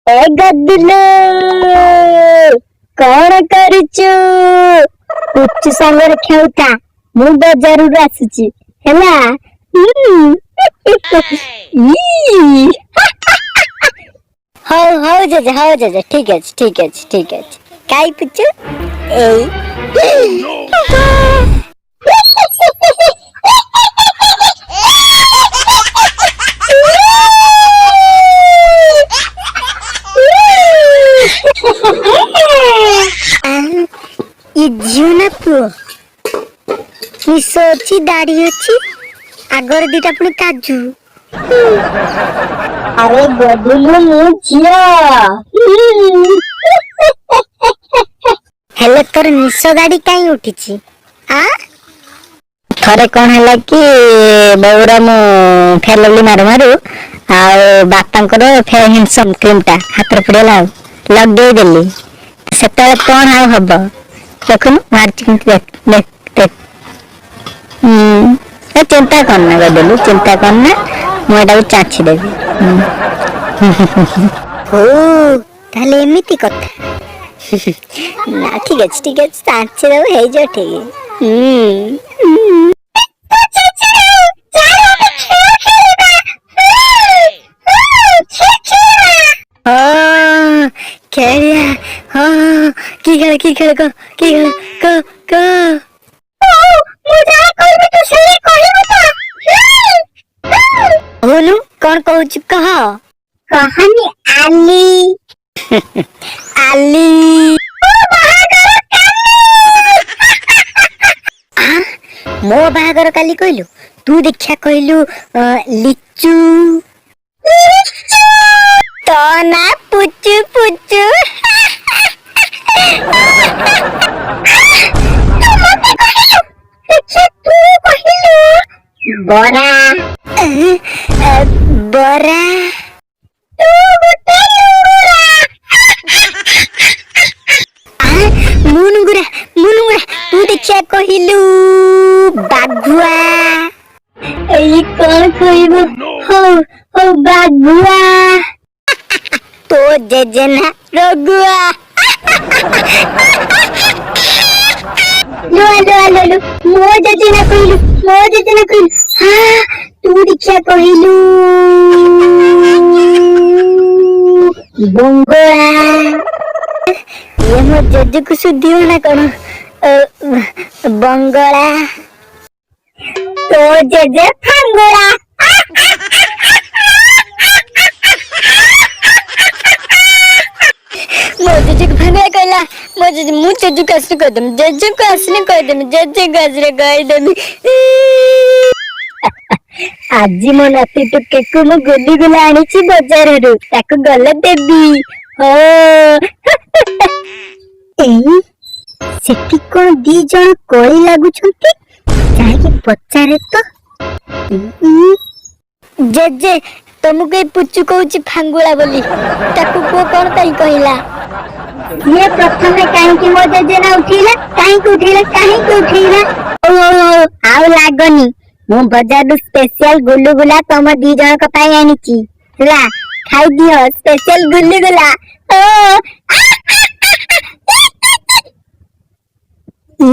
ଏ ଗଦୁଲୁ, କଣ କରୁଛୁ? ପୁଚୁ ସାଙ୍ଗରେ ଖେଳୁଥା, ମୁଁ ବଜାରରୁ ଆସୁଛି ହେଲା। ଇ। ହଉ ହଉ ଜେଜେ, ହଉ ଜେଜେ, ଠିକ ଅଛି, ଠିକ ଅଛି, ଠିକ ଅଛି। କାଇ ପୁଚୁ? ଏଇ। ଇଏ ଝିଅ ନା ପୁଅ? ନିଶ ଅଛି, ଦାଢି ଅଛି, ଆଗରେ ଦିଟା ପୁଣି କାଜୁ। ଆରେ ଗଦୁଲୁ, ମୁଁ ଝିଅ। ହେଲେ ତୋର ନିଶ ଦାଢି କାଇଁ ଉଠିଛି ଆ? ଥରେ କଣ ହେଲା କି, ବୋଉର ମୁଁ ଫେୟାର ଲଭଲି ମାରୁ ମାରୁ ଆଉ ବାପାଙ୍କର ଫେୟାର ହ୍ୟାଣ୍ଡସମ୍ କ୍ରିମ ଟା ହାତରେ ପଡିଗଲା ଆଉ ଲଗେଇଦେଲି। ସେତେବେଳେ କଣ ଆଉ ହବ? ଦେଖୁନୁ ମାରିଛି କେମିତି। ଦେଖ, ଦେଖ, ଦେଖ। ଏ ଚିନ୍ତା କରନା ଗଦଲୁ, ଚିନ୍ତା କରନା, ମୁଁ ଏଟାକୁ ଚାଛି ଦେବି। ହଉ, ତାହେଲେ ଏମିତି କଥା ନା? ଠିକ ଅଛି, ଠିକ ଅଛି, ଚାଛି ଦେବ, ହେଇଯିବ ଠିକ। ହୁଁ। ହଁ, ଖେଳିଆ। ହଁ, କି ଖେଳ? କି ଖେଳ କହ, କି ଖେଳ କହ, କହ। ମୁଁ ଯାହା କହିବି ତୁ ସେଇଆ କହିବୁ ତ? କହୁନୁ, କଣ କହୁଛୁ କହ। କହନି। ଆଲି ଆଲି। ମୋ ବାହାଘର କାଲି କହିଲୁ ତୁ। ଦେଖିଆ କହିଲୁ। ଲିଚୁ। ତ ନା ପୁଚୁ। ପୁଚୁ। ବରା, ବରା। ତୁ ଗୋଟେ ନୁଙ୍ଗୁରା। ମୁଁ ନୁଙ୍ଗୁରା? ମୁଁ ନୁଙ୍ଗୁରା? ତୁ ଦେଖିଆ କହିଲୁ। ବାଘୁଆ। ଏଇ କଣ କହିବୁ? ହଉ ହଉ, ବାଘୁଆ। ତୋ ଜେଜେନା ରଘୁଆ। ଲୋ ଲୋ ଲୋ ଲୋ, ମୋ ଜେଜେନା କହିଲୁ, ମୋ ଜେଜେନା କହିଲୁ। ହଁ, ତୁ ଦେଖିଆ କହିଲୁ। ବଙ୍ଗଳା। ଇଏ ମୋ ଜେଜେକୁ ଶୁଧିବ ନା କଣ? ବଙ୍ଗଳା। ତୋ ଜେଜେ ଫାଙ୍ଗୁଳା। ମୋ ଜେଜେକୁ ଫାଙ୍ଗୁଳା କହିଲା ମୋ ଜେଜେ। ମୁଁ ଜେଜେକୁ ଆସିଲେ କହିଦେମି, ଜେଜେକୁ ଆସିଲେ କହିଦେମି, ଜେଜେକୁ ଆସିଲେ କହିଦେମି। ଆଜି ମୋ ନାତି ଟୁକେକୁ ମୁଁ ଗୁଲୁଗୁଲା ଆଣିଛି ବଜାରରୁ, ତାକୁ ଗଲେ ଦେବି। ହଁ, ଏଇ ସେଠି କଣ ଦି ଜଣ କଳି ଲାଗୁଛନ୍ତି, ଯାଇକି ପଚାରେ ତ। ଜେଜେ, ତମକୁ ଏଇ ପୁଚୁ କହୁଛି ଫାଙ୍ଗୁଳା ବୋଲି, ତାକୁ ପୁଅ କଣ ପାଇଁ କହିଲା? ଇଏ ପ୍ରଥମେ କାହିଁକି ମୋ ଜେଜେନା ଉଠେଇଲା? କାହିଁକି ଉଠେଇଲା? କାହିଁକି ଉଠେଇଲା? ହଉ, ଆଉ ଲାଗନି। ମୁଁ ବଜାରରୁ ସ୍ପେଶିଆଲ ଗୁଲୁଗୁଲା ତମ ଦି ଜଣଙ୍କ ପାଇଁ ଆଣିଛି ହେଲା, ଖାଇଦିଅ ସ୍ପେଶିଆଲ ଗୁଲୁଗୁଲା। ଓ ଇ।